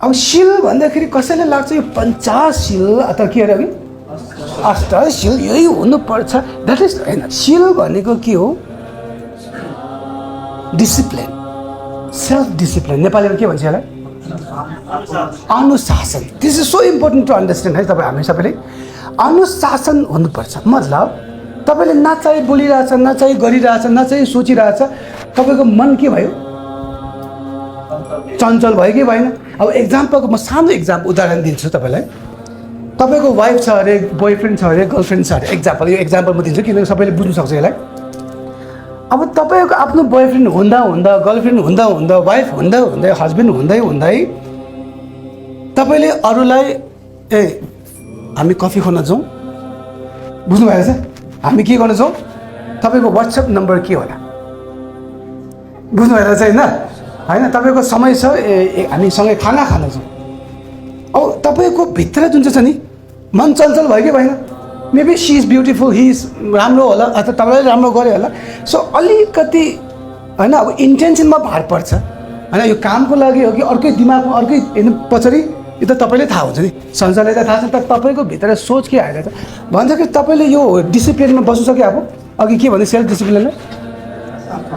अब शील भन्दाखेरि कसैले लाग्छ यो पञ्चशील अथवा के अरे अष्टशील यही हुनुपर्छ। द्याट इज होइन। शील भनेको के हो? Discipline, self discipline. नेपालीमा के भन्छ यसलाई? अनुशासन। This is so important to understand है। तपाईँ हामी सबैले अनुशासन हुनुपर्छ। मतलब तपाईँले नचाहिँ बोलिरहेछ, नचाहिँ गरिरहेछ, नचाहिँ सोचिरहेछ, तपाईँको मन के भयो? चञ्चल भयो कि भएन? अब एक्जाम्पलको म सानो उदाहरण दिन्छु तपाईँलाई। तपाईँको वाइफ छ अरे, बोयफ्रेन्ड छ अरे, गर्लफ्रेन्ड छ अरे, एक्जाम्पल, यो एक्जाम्पल म दिन्छु किनकि सबैले बुझ्नु सक्छ यसलाई। अब तपाईँको आफ्नो बोयफ्रेन्ड हुँदा हुँदा, गर्लफ्रेन्ड हुँदा हुँदा, वाइफ हुँदा हुँदै, हस्बेन्ड हुँदै हुँदै तपाईँले अरूलाई ए हामी कफी खान जाउँ, बुझ्नु भएको छ? हामी के गर्न जाउँ? तपाईँको वाट्सएप नम्बर के होला? बुझ्नु भएको छ होइन? होइन, तपाईँको समय छ हामी सँगै खाना खान जाउँ। अब तपाईँको भित्र जुन चाहिँ छ नि, मन चञ्चल भयो कि भएन? Maybe she is beautiful, he is राम्रो होला अथवा तपाईँले राम्रो गऱ्यो होला। सो अलिकति होइन, अब इन्टेन्सनमा भार पर्छ होइन। यो कामको लागि हो कि अर्कै दिमागमा अर्कै हेर्नु पछाडि, यो त तपाईँले थाहा हुन्छ नि, संसारलाई त थाहा छ। तर तपाईँको भित्र सोच के आएको छ भन्छ कि तपाईँले यो डिसिप्लिनमा बस्नु सक्यो। अब अघि के भन्यो? सेल्फ डिसिप्लिनलाई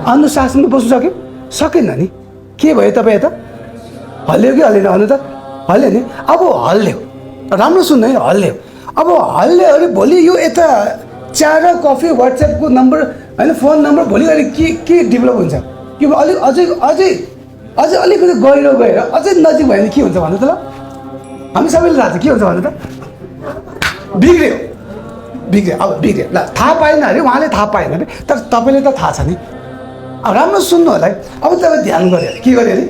अनुशासनमा बस्नु सक्यो? सकेन नि। के भयो? तपाईँ यता हल्लियो कि हल्लेन? भन्नु त हल्यो नि। अब हल्लियो, राम्रो सुन्नु है, हल्लियो। अब हल्लियो अरे भोलि यो यता चिया र कफी, वाट्सएपको नम्बर होइन, फोन नम्बर, भोलि अहिले के डेभलप हुन्छ कि अलिक अझै अलिकति गहिरो गएर अझै नजिक भयो भने के हुन्छ भन्नु त? ल हामी सबैले थाहा छ के हुन्छ भन्नु त? बिग्रियो। अब बिग्रियो। ल थाहा पाएन अरे, उहाँले थाहा पाएन अरे, तर तपाईँले त थाहा छ नि। अब राम्रो सुन्नु होला है। अब तपाईँ ध्यान गऱ्यो अरे, के गर्यो अरे?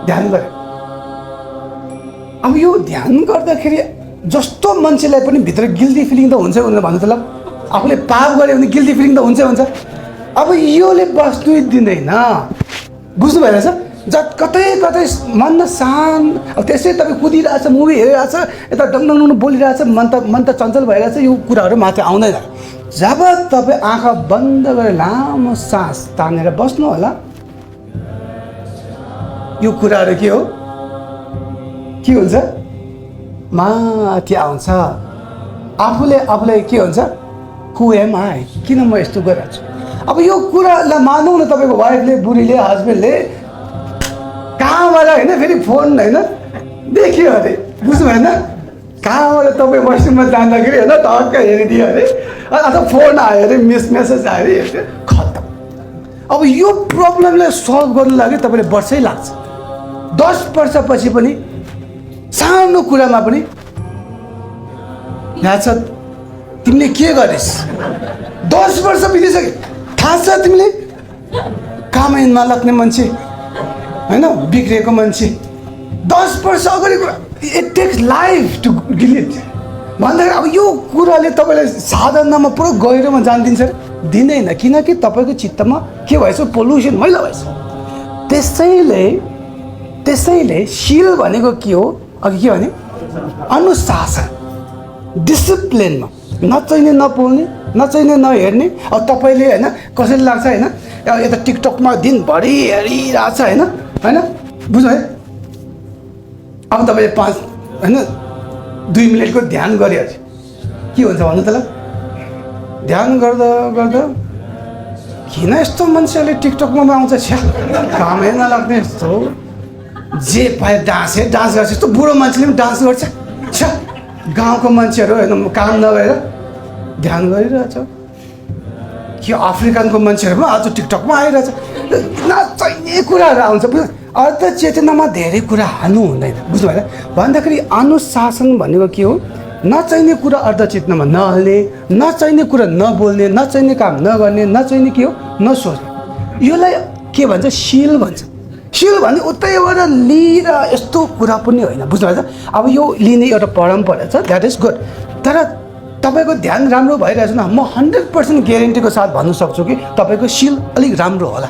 ध्यान गऱ्यो। अब यो ध्यान गर्दाखेरि जस्तो मान्छेलाई पनि भित्र गिल्टी फिलिङ त हुन्छ भनेर भन्नु त? ल आफूले पाप गऱ्यो भने गिल्टी फिलिङ त हुन्छ। अब योले बस्नु दिँदैन, बुझ्नु भइरहेछ? कतै मन शान्त। अब त्यसै तपाईँ कुदिरहेछ, मुभी हेरिरहेछ, यता डङडङ बोलिरहेछ, मन त चञ्चल भइरहेछ, यो कुराहरू माथि आउँदैन। जब तपाईँ आँखा बन्द गरेर लामो सास तानेर बस्नु होला, यो कुराहरू के हो? के हुन्छ? माथि आउँछ। आफूलाई के हुन्छ? Who am I? किन म यस्तो गरिरहेको छु? अब यो कुरालाई मानौँ न, तपाईँको वाइफले, बुढीले, हस्बेन्डले कहाँबाट होइन, फेरि फोन होइन देखियो अरे, बुझ्नु भएन? कहाँबाट तपाईँ वासरुममा जाँदाखेरि होइन टक्क हेरिदियो अरे, अथवा फोन आयो अरे, मेसेज आयो अरे, खत्तम। अब यो प्रब्लमलाई सल्भ गर्नु लागि तपाईँले वर्षै लाग्छ। 10 वर्षपछि पनि सानो कुरामा पनि याद छ तिमीले के गरिस्? 10 वर्ष बितिसक्यो, थाहा छ तिमीले? कामै नलाग्ने मान्छे होइन, बिग्रिएको मान्छे, 10 वर्ष अगाडि कुरा। It takes life to delete भन्दाखेरि अब यो कुराले तपाईँलाई साधनामा पुरा गहिरोमा जान दिन्छ? दिँदैन, किनकि तपाईँको चित्तमा के भएछ? पोल्युसन, मैला भएछ। त्यसैले शील भनेको के हो? अघि के भने? अनुशासन, डिसिप्लिनमा नचाहिने नपोल्ने, नचाहिने नहेर्ने। अब तपाईँले होइन, कसैले लाग्छ होइन यता टिकटकमा दिनभरि हेरिरहेछ होइन, बुझ्नु है? अब तपाईँले 2 मिनटको ध्यान गऱ्यो अरे के हुन्छ भन्नु त? ल ध्यान गर्दा किन यस्तो मान्छेहरूले टिकटकमा आउँछ? छ्या, कामै नलाग्ने यस्तो, जे पाए डान्स गर्छ। यस्तो बुढो मान्छेले पनि डान्स गर्छ। छ्या, गाउँको मान्छेहरू होइन काम नगरेर ध्यान गरिरहेछ। कि अफ्रिकनको मान्छेहरू पनि आज टिकटकमा आइरहेछ। नचाहिने कुराहरू आउँछ। अर्ध चेतनामा धेरै कुरा हाल्नु हुँदैन, बुझ्नु भएन? भन्दाखेरि अनुशासन भनेको के हो? नचाहिने कुरा अर्ध चेतनामा नहाल्ने, नचाहिने कुरा नबोल्ने, नचाहिने काम नगर्ने, नचाहिने के हो? नसोच्ने। यसलाई के भन्छ? शील भन्छ। शील भने उतैबाट लिएर यस्तो कुरा पनि होइन, बुझ्नु भएछ? अब यो लिने एउटा परम्परा छ, द्याट इज गुड। तर तपाईँको ध्यान राम्रो भइरहेछ न, म 100% ग्यारेन्टीको साथ भन्नु सक्छु कि तपाईँको शील अलिक राम्रो होला।